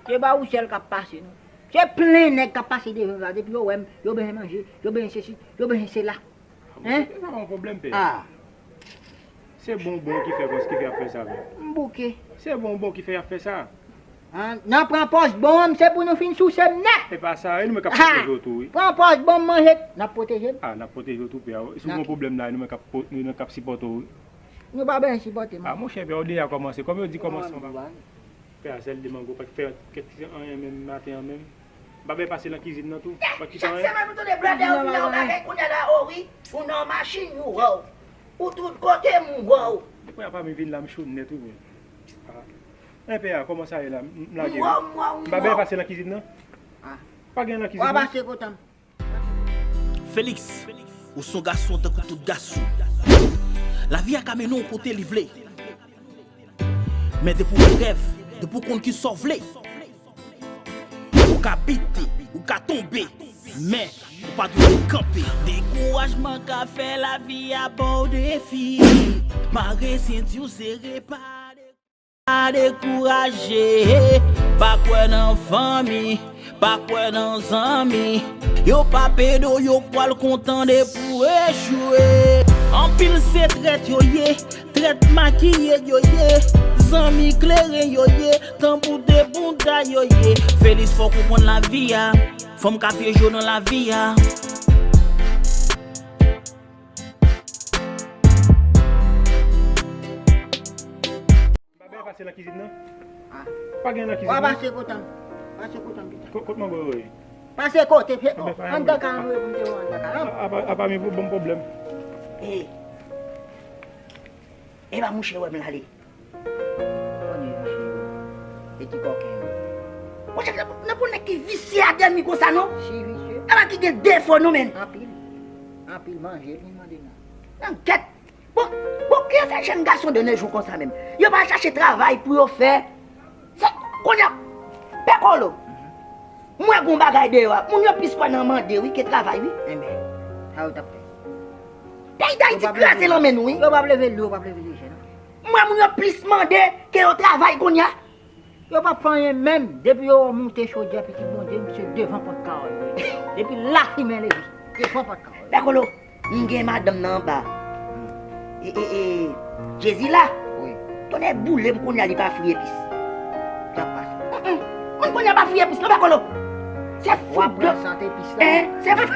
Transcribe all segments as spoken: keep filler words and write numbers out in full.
Se pa ou sèl k ap pase, non. Se plen nèg k ap pase devan la. Depi yo wè m, yo bezwen manje, yo bezwen sesi, yo bezwen sela. Hein? Se pa yon pwoblèm, pè. Ah. Se bonbon ki fè, ki fè y ap fè sa, pè. M bouke. Se bonbon ki fè y ap fè sa. Ah, nan pran pòz bon an, se pou nou fin souse m nèt. E pa sa, e nou menm k ap pwoteje w tou, wi. Pran pòz bon, manje, n ap pwoteje m. Ah, n ap pwoteje w tou, pè. Si w gen yon pwoblèm la, e nou menm k ap po-, nou menm k ap sipòte w, wi. Nou pa bezwen sipòte m. Ah, monchè, pè, ou deja kòmanse. Kòm yo di kòmansman pa. Pè a sèl de mango, pa ki fè kèk ti anyen menm maten an menm. M pa byen pase nan kizin nan tou. Pa ki fè anyen. Chak semèn ou tande bladè ou vin nan yon bagay kounye a la, o wi. Ou nan machin, m wè w. Ou tout kote, m wè w. Depi apa m vin la, m cho nèt, wi, men. Ah. Men pè a, kòman sa ye la? M, m lage, wi. M pa byen pase nan kizin nan. Ah. Pa gen nan kizin nan. W a pase kote m. Felix, ou se yon gason tankou tout gason. Lavi a ka mennen w kote li vle. Men depi w gen rèv, depi w konn kisa w vle, ou ka bite, ou ka tonbe, men ou pa dwe kanpe. Dekourajman ka fè lavi a ba w defi. Mare senti w sere, pa de-, pa dekouraje. Pa kwè nan fanmi, pa kwè nan zanmi. Yo p ap ede w, yo pral kontan depi w echwe. Anpil se trèt yo ye. Trèt makiye yo ye, zanmi kleren yo ye, tanbou de bouda yo ye. Felix, fò w konprann lavi a, fanm ka pyeje w nan lavi a. Pa gen nan kizin nan. Ah. Pa gen nan kizin nan. W a pase kote m. Pase kote m pita. Ko-, kot mango yo ye? Pase kote, pe-, anndan kay an, nou ye pou m te wè anndan kay an. A, a, a pa, a pa mi pou bon pwoblèm. E. E pa mouche wè m la li. Konnen mouche yo. E ti kòken yo. Monchè, nan pou, nan pou nèg ki visye a dèmi konsa non. Si visye. E pa ki gen defo non, men. Anpil. Anpil manje, li mande nan. Nan gèt. Bon, bon, kiyès sa jèn gason de nos jours konsa menm? Yo pa chache travay pou yo fè. Se, kounye a, Pè Kolo, m wè gon bagay deyò a. Moun yo plis kwè nan mande, wi, ke travay, wi. Enben, sa yo t ap fè. Peyi Dayiti kraze nan men nou, wi. Yo p ap leve lou, yo p ap leve lejè, non. M wè moun yo plis mande ke yo travay kounye a. Yo p ap fè anyen menm. Depi yo wè w moute chodyè pitit Bondye, misye devan pòt kay ou. Depi lafimen leve, devan pòt kay ou. Dakolo, m gen madanm nan anba. E, e, e, Jezi la. Wi. Tonnè boule m kounye a li pa fri epis. Sa k pase? Mm, mm. Moun kounye a pa fri epis non, Dakolo. Se fout dlo. Hein, se fout.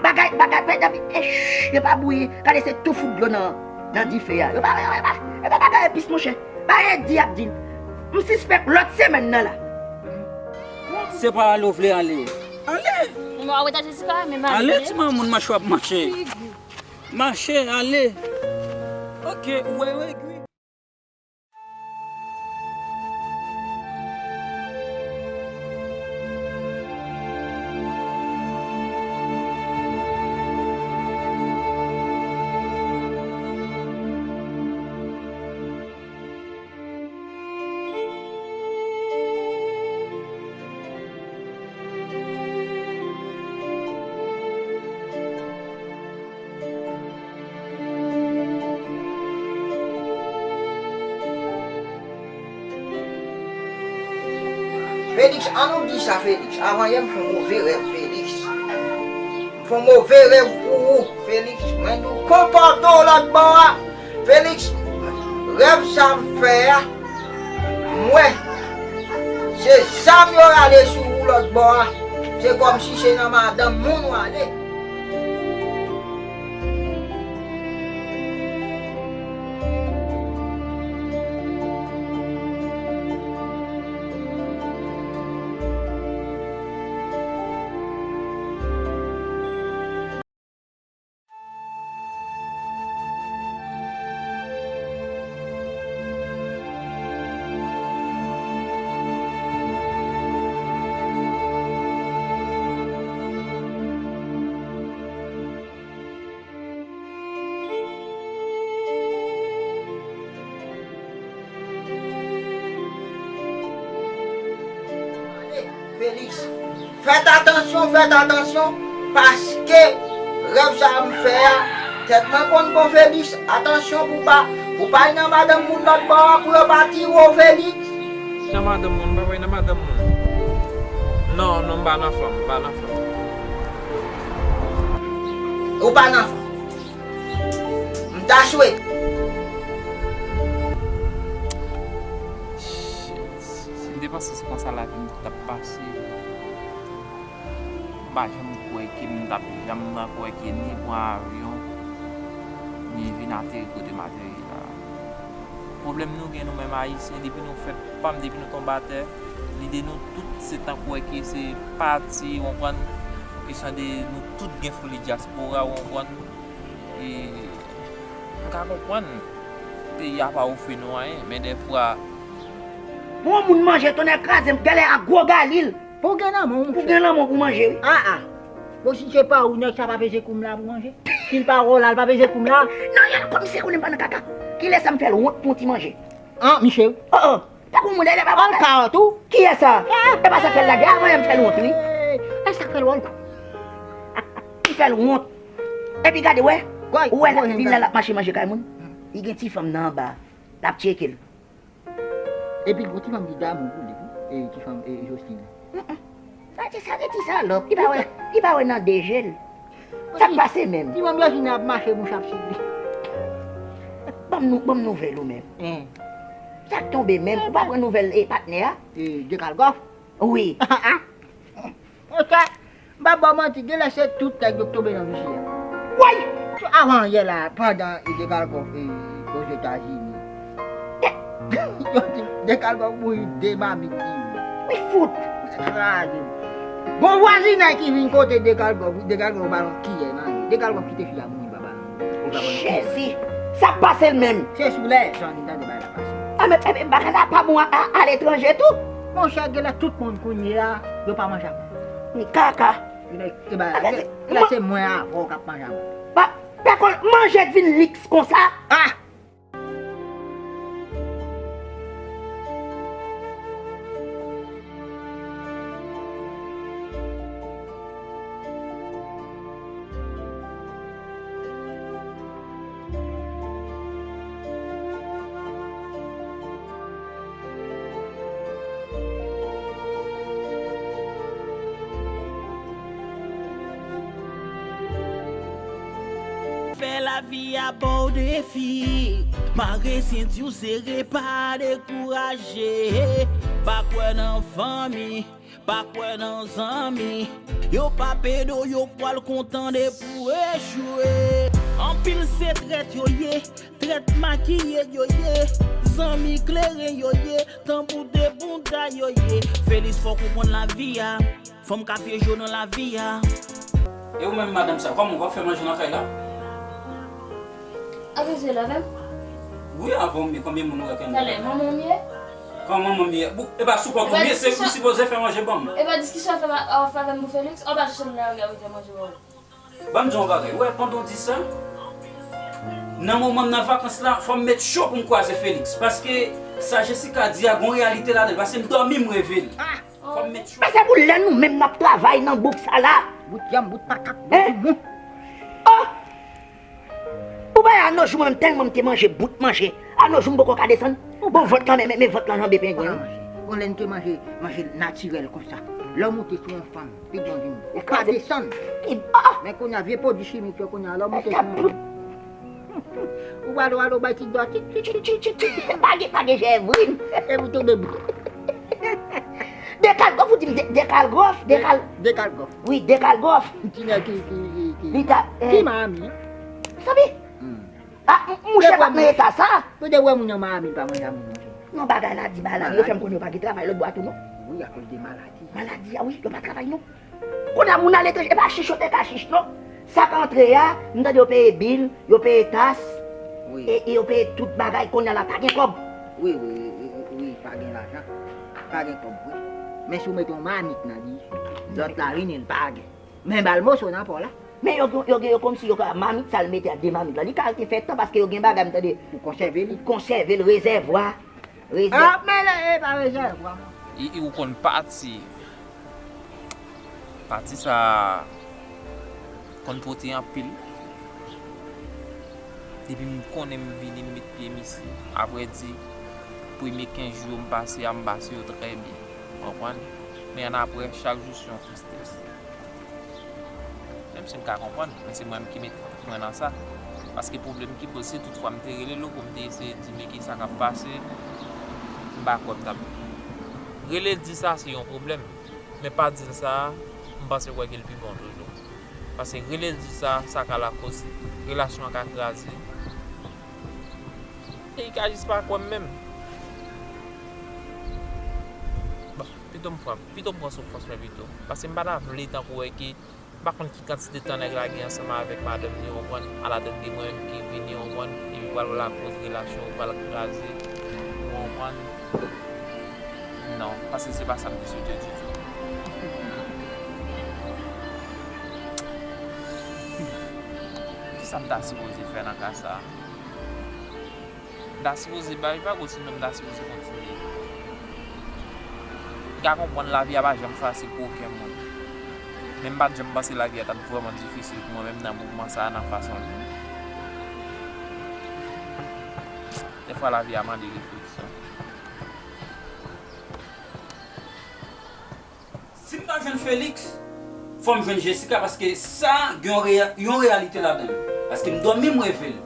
Bagay, bagay, bagay, esh, yo pa bouyi. Gade se tou fout dlo nan, nan dife a. Yo pa, yo pa, yo pa, yo pa bagay epis, monchè. Bagay di ap di m. M sispèk lòt semèn nan la. Se pa ale w vle ale. Ale! Mwen wè ta Jessica, men m ale. Ale, ti manmoun, mache w ap mache. Mache, ale. Ok, wè, wè, gri. Felix, an nou di sa, Felix. Avan yè, m fè yon move rèv, Felix. M fè yon move rèv pou ou, Felix. Mwen di w konpòte w lòt bò a. Felix, rèv sa m fè a, m wè se zam yo rale sou ou lòt bò a. Se kòmsi se nan madanm moun ou ale. Felix, fèt atansyon, fèt atansyon, paske rèv sa a m fè a, tèt mwen konn bon, Felix, atansyon pou pa, pou pa al nan madanm moun lòt bò a, pou yo pa tire w, Felix. Nan madanm moun, m pa pral Nan madanm moun. Non, non, m pa nan fanm, m pa nan fanm. Ou pa nan fanm. M ta swete. Shit. Si m te panse se konsa lavi m t ap pase. M pa janm kwè ke m t ap janm nan kwè ke ni pran avyon, ni vin ateri kote m ateri la. Pwoblèm nou gen nou menm Ayisyen, depi nou fèt, pa m, depi nou tonbe atè, lide nou tout se tankou wè ke se pati, w konprann, yon kesyon de nou tout gen foli dyaspora, w konprann. E m ka konprann peyi a pa ofri nou anyen, men dèfwa. Pou yon moun manje, tonnè kraze m, gèlè ak gwo galil. Pou gen lanmò, monchè. Pou gen lanmò pou manje, wi. Ah, ah. Bon, si se pa ou, nèg sa pa peze koum la pou manje. Si l pa wè w la, l pa peze koum la. Non, y al kòm si konnen m pa nan kaka. Kilè sa m fè l wont pou yon ti manje? An, misye. Oh, oh. Tankou moun dèyè pa. An, kawòt ou? Kiyès sa? E pa sa k fè l lage, a, voye m fè l wont, wi. E sa k fè l wont. M fè l wont. Epi gade, wè. Wè, li la, l ap mache manje kay moun. Li gen ti fanm nan anba. L ap tcheke l. Epi gon ti fanm ki damou pou li tou, e ti fanm, e Josline. Mm, mm. Sa ti, sa gen ti salòp. Li pa wè, li pa wè nan de je l. Sa k pase menm? Ti fanm Josline ap mache mouch ap sibi. Ban m nou, ban m nouvèl ou menm. Sa k tonbe menm? Ou pa pran nouvèl e patnè a? E Dekalgòf? Wi. Monchè, m p ap ba w manti, genlè se tout nèg yo k tonbe nan visye a. Woy! Avan yè la, pandan Dekalgòf e Ozetazini, yo di Dekalgòf mouri de mamit li. Wi fout! Kraze. Gon vwazinay ki vin kote Dekalgòf, Dekalgòf ba l yon kiyè nan je. Dekalgòf kite fi a mouri, papa. Jezi! Sa k pase l menm? Se sou lèzònd li tande bagay la pase. A, men, men, men bagay la pa bon a, a, aletranje tou. Monchè, genlè tout moun kounye a, yo pa manjab. Ni kaka. Genlè, e ba, genlè se mwen avè w k ap manjab. Pa, pa konn manje k vin liks konsa. Ah! Fè lavi a ba w defi. Mare senti w sere, pa dekouraje. Pa kwè nan fanmi, pa kwè nan zanmi. Yo p ap ede w, yo pral kontan depi w echwe. Anpil se trèt yo ye, trèt makiye yo ye. Zanmi kleren yo ye, tanbou de bounda yo ye. Felix, fò w konprann lavi a. Fanm ka pyeje w nan lavi a. E ou menm, madanm sa, kòman w ap fè manje nan kay la? Ap rete la menm? Wi, avan w ye, konbyen moun ou wè k anndan? Talè, manman w ye? Kòman manman m ye? Bon, e pa sou kont ou m ye, se ou sipoze fè manje ban m. E pa diskisyon w ap fè avè m pou Felix? An pa chèche m nan lari a pou fè manje ba w. Ban m di w yon bagay. Ou wè, pandan w di sa, nan moman m nan vakans la, fò m met cho pou m kwaze Felix. Paske sa Jessica di a, gon reyalite ladan l. Paske m dòmi, m reve l. Fò m met cho. Men se pou lè nou menm n ap travay nan bouk sa la. Bout yanm, bout makak, bout moun. Oh! Ou pa wè a nos jours, mwen menm tèlman m te manje bout manje. A nos jours, m poko ka desann. Bon, vant lan, men, men, men vant lan janbe pengwen, wi. Gon lè n te manje, manje natirèl konsa. Lè w moute sou yon fanm, pi bon di m, ou pa desann. Men kounye a, vye pwodui chimik yo, kounye a, lè w moute sou yon fanm. Ou pral, ou pral, ou bay ti dwa, ti, ti, ti, ti, ti, ti. Pa gen, pa gen jèvrin. E pou tonbe bou. Dekalgòf, ou di m de-, Dekalgòf, Dekal-, Dekalgòf. Wi, Dekalgòf. Ti nèg ki, ki, ki, ki, Li ta, eh. Ki Miami? Sabi? Hmm. Ah, m-, mouche pa t nan eta sa. Ou te wè moun nan Miami pa manje a moun manje. Non, bagay la di maladi. Yo fè m konn yo pa gen travay lòt bò a tou, non. Wi, akoz de maladi. Maladi a, wi, yo pa travay, non. Kounye a moun aletranje, e pa chich yo te ka chich, non. Sa k antre a, m tande yo peye bil, yo peye tas, wi, e, e yo peye tout bagay, kounye a la pa gen kòb. Wi, wi, wi, wi, wi, pa gen lajan. Pa gen kòb, wi. Men si w mete yon mamit nan li, lòt la vini, l pa gen. Men ba l moso nan po la. Men yo, yo, yo, yo kòmsi yo ka mamit sa l mete a de mamit la. Li ka te fè tan paske yo gen bagay m tande. Pou konsève li. Konsève l, rezèvwa. Rezèv- Ah, men lè e pa rezèvwa. E, e ou konn pati. Pati sa konn pote anpil. Depi m konnen m vini, m met pye m isi. Apre di, premye kenz jou yo m pase a, m pase yo trè byen. konprann. Men annapre, chak jou se yon tristès. Menm si m ka konprann, men se mwen menm ki met mwen nan sa. Paske pwoblèm ki poze, si toutfwa m te rele l pou m te eseye di men kisa k ap pase, m pa kwè m t ap rele l di sa se yon pwoblèm. Men pa di l sa, m panse kwè ke l pi bon toujou. Paske rele l di sa, sa ka lakoz relasyon an ka kraze. E li ka jis pa kwè m menm. Bon, pito m pran, pito m pran soufrans mwen pito. Paske m pa ta vle tankou wè ke m pa konn ki kantite tan nèg la gen ansanm avèk madanm li, w konprann, alatèt de mwen menm ki vini, w konprann, epi pral lakoz relasyon yo pral kraze, w konprann. Non, paske se pa sa m te swete ditou. Kisa m ta sipoze fè nan ka sa a? M ta sipoze bay vag osi non m ta sipoze kontinye? M ka konprann lavi a pa janm fasil pou okenn moun. Men m pa t janm panse lavi a t ap vrèman difisil pou mwen menm nan moman sa a, nan fason l ye. Dèfwa lavi a mande refleksyon. Si m pa jwenn Felix, fò m jwenn Jessica, paske sa gen yon reya-, yon reyalite ladan l. Paske m dòmi, m reve l.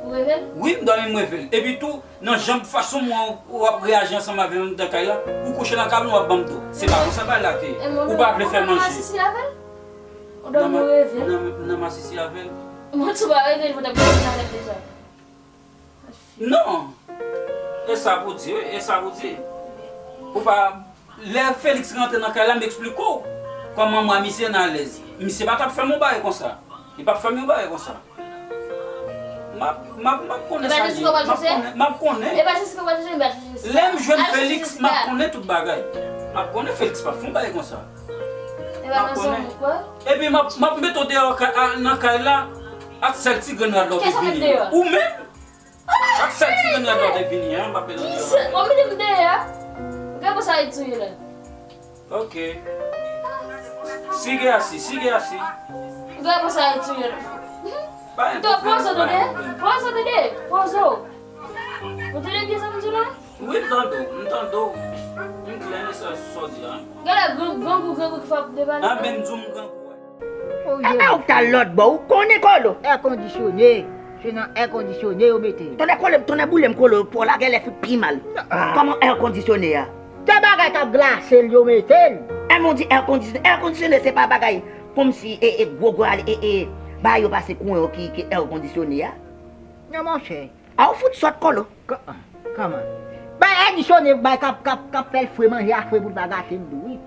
Ou reve l? Wi, m dòmi, m reve l. Epi tou, nan jan, fason mwen w ap reyaji ansanm avè m nan kay la, ou kouche nan kay mwen, w ap ban m do. Se pa konsa bagay la te ye. Ou pa vle fè manje. Ou dòmi, ou reve l? Nan, nan masisi avè l. Mwen tou pa reve l, mwen t ap dòmi avè l deja. Non. E sa pou di, wi, e sa pou di. Ou pa, lè Felix rantre nan kay la, m eksplike w kòman mwen misye n alèz. Misye pa t ap fè m yon bagay konsa. Li p ap fè m yon bagay konsa. M ap, m ap, m ap konnen sa li ye. M ap konnen, m ap konnen. Lè m jwenn Felix, m ap konnen tout bagay. M ap konnen Felix p ap fè yon bagay konsa. M ap konnen. Epi m ap, m ap mete w deyò ka-, a, nan kay la, ak sèl ti grenn rad la w te vini. Ou menm? Ak sèl ti grenn rad la w te vini an, m ap mete w deyò. Kisa? W ap mete m deyò? Gade sa li touye la. Ok. Sige asi, sige asi. Gade sa li touye la. Pa gen pwoblèm, pa gen pwoblèm. Poze w, tande. Poze w, tande. Poze w. Ou tande byen sa m di w la? Wi, m tande w, m tande w. M klè nan sa, sa w di a. Gade grangou, grangou, grangou ki fè w ap debale. An, men m di w m grangou. Apa ou t al lòt bò, ou konnen Kolo? È kondisyone, se nan è kondisyone yo mete l. Tonnè Kolo, tonnè boule m Kolo, po la genlè fin pi mal. Kòman è kondisyone a? Se bagay k ap glase l yo mete l. È, men w di è kondisyone, è kondisyone se pa bagay kòmsi e, e gwo gwo ale, e, e bagay yo pase kouran yo ki, ki è kondisyone a? Non, monchè. A ou fout sòt Kolo. Kòman? Bay èdisyone, bay k ap, k ap, k ap fè l fre, manje a fre pou l pa gate m tou, wi.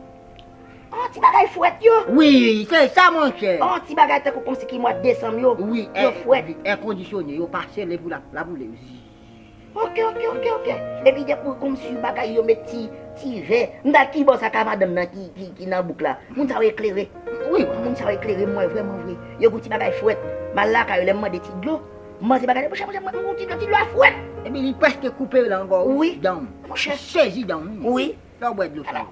An ti bagay frèt yo. Wi, se sa, monchè. An ti bagay tankou kòmsi ki mwa desanm yo. Wi, yo frèt. È kondisyone, yo pase l epi l ap, l ap boule. Ok, ok, ok, ok. Epi depi kòmsi bagay yo met ti, ti vè. M ta ki bò sa ka madanm nan ki, ki, ki nan bouk la. Moun sa yo eklere. Wi, wi. Moun sa yo eklere, m wè vrèman vre. Yo gon ti bagay frèt. M al lakay yo, lè m mande ti dlo. M manje bagay, monchè, monchè, mwen, mwen, ti, ti lò fwèt. Epi li prèske koupe l ankò, wi. Wi. Dan. Monchè. Sezi dan, wi. Wi. Lè w bwè dlo sa yo.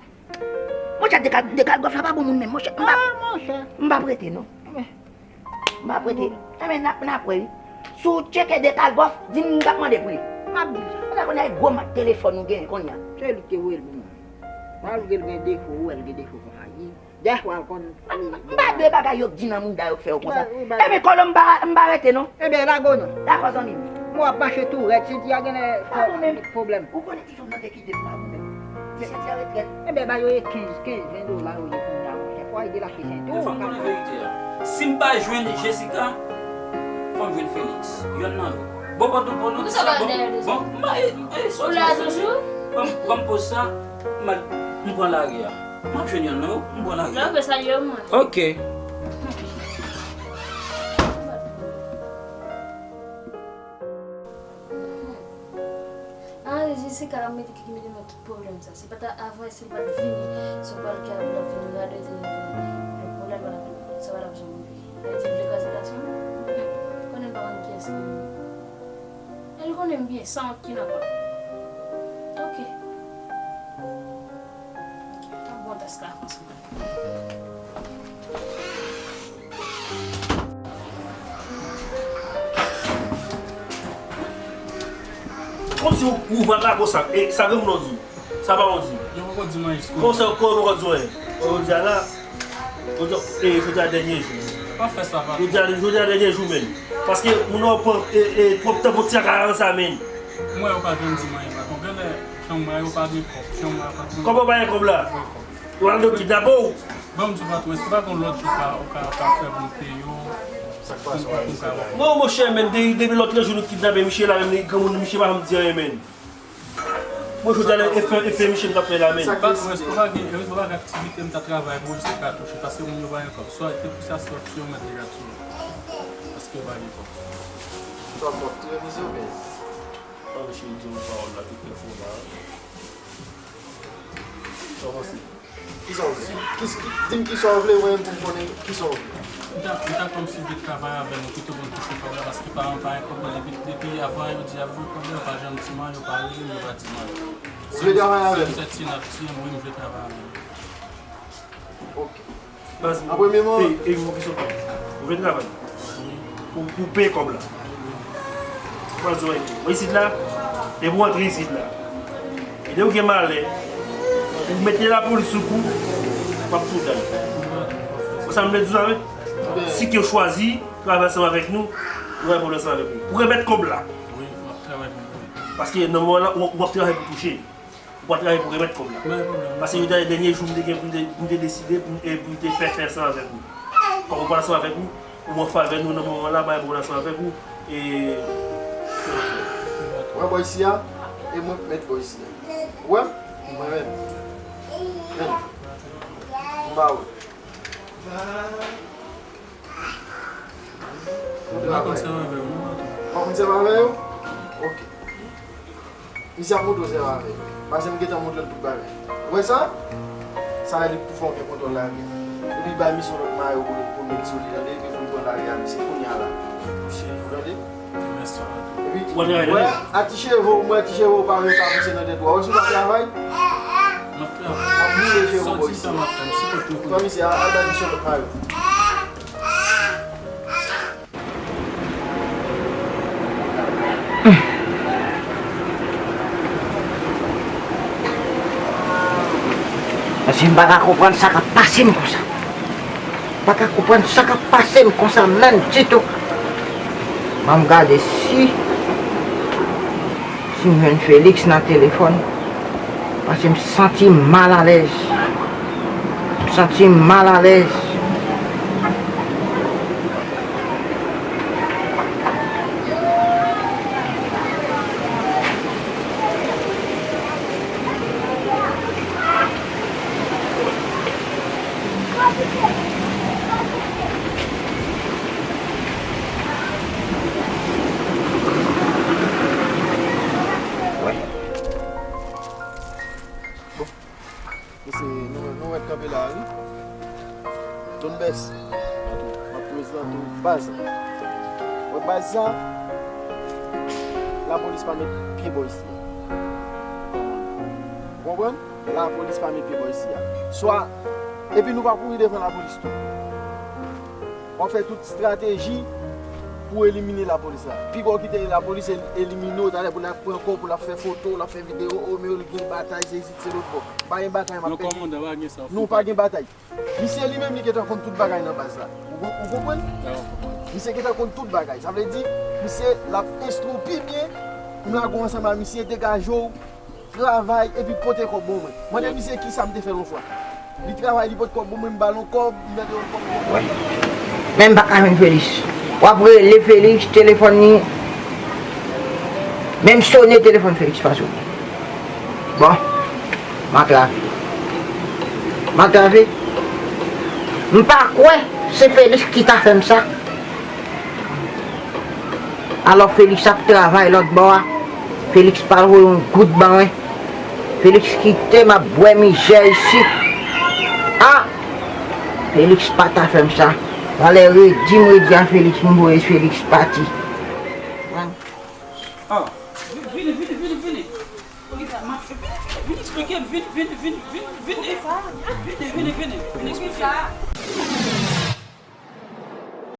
Monchè, dekal, dekal gòf la pa bon moun menm, monchè. M pa, ah, monchè, m pa prete, non. M pa prete. Enben, n ap, n ap wè, wi. Si w tcheke dekal gòf, di m m t ap mande pou li. M ap di sa. Ou ta konnen gwo mak telefòn ou genyen kounye a. Se li ki te voye l pou mwen. Malgre l gen defo, ou wè l gen defo konsa. Dèfwa l konn. M pa de bagay yo k di nan mouda yo k fè yo konsa. Ebyen, Kolo, m pa, m pa rete, non. Ebyen, lage w non. Dakò, zanmi m. Mwen w ap mache tou rèd, senti a genlè pwoblèm. Ou konnen ti fanm nan te kite m pa ou menm. Ti senti a ret rèd. Ebyen, ba yo e kenz, kenz, ven dola yo ye kounye a, monchè. Fò w ede l achte senti w. Fò m konnen verite a. Si m pa jwenn Jessica, fò m jwenn Felix. Yonn nan yo. Bon, bon, bon, bon, sa bon, bon, m pa, e, e, sòti, sòti. Ban m, ban m poz sa, m al, m pran lari a. M ap jwenn yonn nan yo, m pran lari a. Lè w vle salye yo, m antre. Ok. Ah, Jessica ap mete ki mete nan tout pwoblèm sa. Si pa ta avan, si l pa t vini, se pral ki ap vini radote, men pwoblèm pa t ap, sa pa t ap janm rive. Sa vle di, m te kraze relasyon an? Konnen m pa konn kiyès li ye. E l konnen m byen, san wont ki nan kò l. Ok. Ok, m ap bon tès la kòmanse. Kòmsi ou, ou vann lago sa, e sa gen moun di. Sa pa bon di. Yon Kòman sa, kòman w di mwen? Jodi a la, jodi a, e, jodi a dènye jou. Pa fè sa, pa. Jodi a, jodi a dènye jou, menm. Paske moun nan pran, e, e, twòp tan pou ti a ka avanse a, menm. Mwen, yo pa janm di mwen, pa konprann, lè chanm mwen, yo pa gen kòb, chanm mwen, pa konprann. Kòman w pa gen kòb la? Wi, kòb. Yo al do kidnape w? Ban m di w, patwon, èske pa gen lòt jou ou ka, ou ka, ou ka fè pou m peye yo? Sa k pase, w ap di sa? Non, monchè, menm, de-, depi lòt jou nou kidnape misye la, menm, li granmoun, misye pa janm di anyen, menm. Mwen, jodi a, e fè, e fè misye m t ap fè la, menm. Sa k deside? Patwon, èske pa gen, èske pa gen aktivite m ta travay pou jis ou ka touche, paske moun yo pa gen kòb. Swa te pou sa, swa te yon mèt de gad sou yo. Paske yo pa gen kòb. Sa w ap tire mize oubyen? Ann cheri, di yon pawòl la, tout lè fò la. Sa w panse? Kisa w vle? Kis-, ki, di m kisa w vle, mwen menm pou m konnen kisa w vle. M ta, m ta kòmsi vle travay avè nou, pito pou n touche kòb la, paske pa, pa gen kòb la, depi, depi avan yo di y ap voye kòb la, yo pa janm di mwen, yo pa rele m, yo pa di mwen. Ou vle travay avè nou? Si m sòti, n ap tiye m, wi, m vle travay avè nou. Ok. Baz, an premye moman, e, e, yon kesyon pou ou. Ou vle travay pou, pou peye kòb la. Ou pral di w, mwen isit la, depi w antre isit la, e depi w gen malè, ou mete lapolis sou kou, w ap tou dal. Ou sa m vle di w sa, wi? Si ke w chwazi travay ansanm avèk nou, nou va travay ansanm avèk nou. Pou remèt kòb la. Wi, m ap travay pou mwen. Paske nan moman la, w, w ap travay pou touche. Ou pa travay pou remèt kòb la. Mwen, mwen, mwen. Paske yo te, dènye jou m te gen pou m te, pou m te deside pou m, e, pou m te fè, fè sa avèk ou. Kòm ou pa ansanm avèk nou, ou an favè nou nan moman la, bay pou ansanm avèk ou. E, mwen bò isi a, e mwen mèt bò isi a. Ou wè m? Mwen menm. Men. M ba ou. M pa konn sèvi avè yo, non, patwon. Ou pa konn sèvi avè yo? Ok. Misye ap montre w sèvi avè yo. Paske m gentan montre l tout bagay. Ou wè sa? Sa a li pou fè yon kontwòl lari a. Epi bay misye yon lòt mayo pou, pou l met sou li, tande? Epi pou l pran lari a, misye kounye a la. Ou tande? Mèsi. Epi, w ap travay, tande? Wè, a ti cheve w, mwen ti cheve w pa vle pa pouse nan tèt ou a. Wè si w pa travay? M ap travay. W ap boule cheve w bò isi. Sòti sa m ap fè, m sipòte w. Pran misye a, al bay misye yon lòt mayo. Paske m pa ka konprann sa k ap pase m konsa. M pa ka konprann sa k ap pase m konsa menm ditou. Ban m gade si, si m jwenn Felix nan telefòn. Paske m santi m malalèz. M santi m malalèz. Mesye, nou, nou mèt kanpe la, wi. Don Bès, m ap prezante w baz la. Wè baz sa, lapolis pa met pye bò isi a. Ou konprann? Lapolis pa met pye bò isi a. Swa, epi nou pa kouri devan lapolis tou. W ap fè tout estrateji pou elimine lapolis la. Pi bò kite lapolis el-, elimine w, talè pou l ap pran kò w, pou l ap fè foto, l ap fè videyo, o, men yo gen batay, se isit, se lòt bò. Pa gen batay, m ap pèdi. Non, pa gen batay. Misye li menm, li gentan konn tout bagay nan baz la. Ou, ou konprann? Misye gentan konn tout bagay. Sa vle di, misye, l ap enstwi w pi byen. M lage w ansanm a misye, degaje w. Travay epi pote kòb ban mwen. Mande misye kisa m te fè l yon fwa. Li travay, li pote kòb ban mwen, m ba l yon kòb, m mete yon kòb ban mwen. Men m pa ka jwenn Felix. W ap rele Felix, telefòn li. Men m sone, telefòn Felix pa sone. Bon, m atrave. M atrave. M pa kwè se Felix ki ta fè m sa. Alò Felix ap travay lòt bò a. Felix pa voye yon goud ban mwen. Felix kite m ap bwè mizè isit. A! Felix pa ta fè m sa. Talè redi m redi a Felix, m voye Felix pati. A! Vini, vini, vini, vini. Poukisa? M ap, vini, vini, vini eksplike m, vini, vini, vini, vini, vini, vini, vini, vini, vini eksplike m.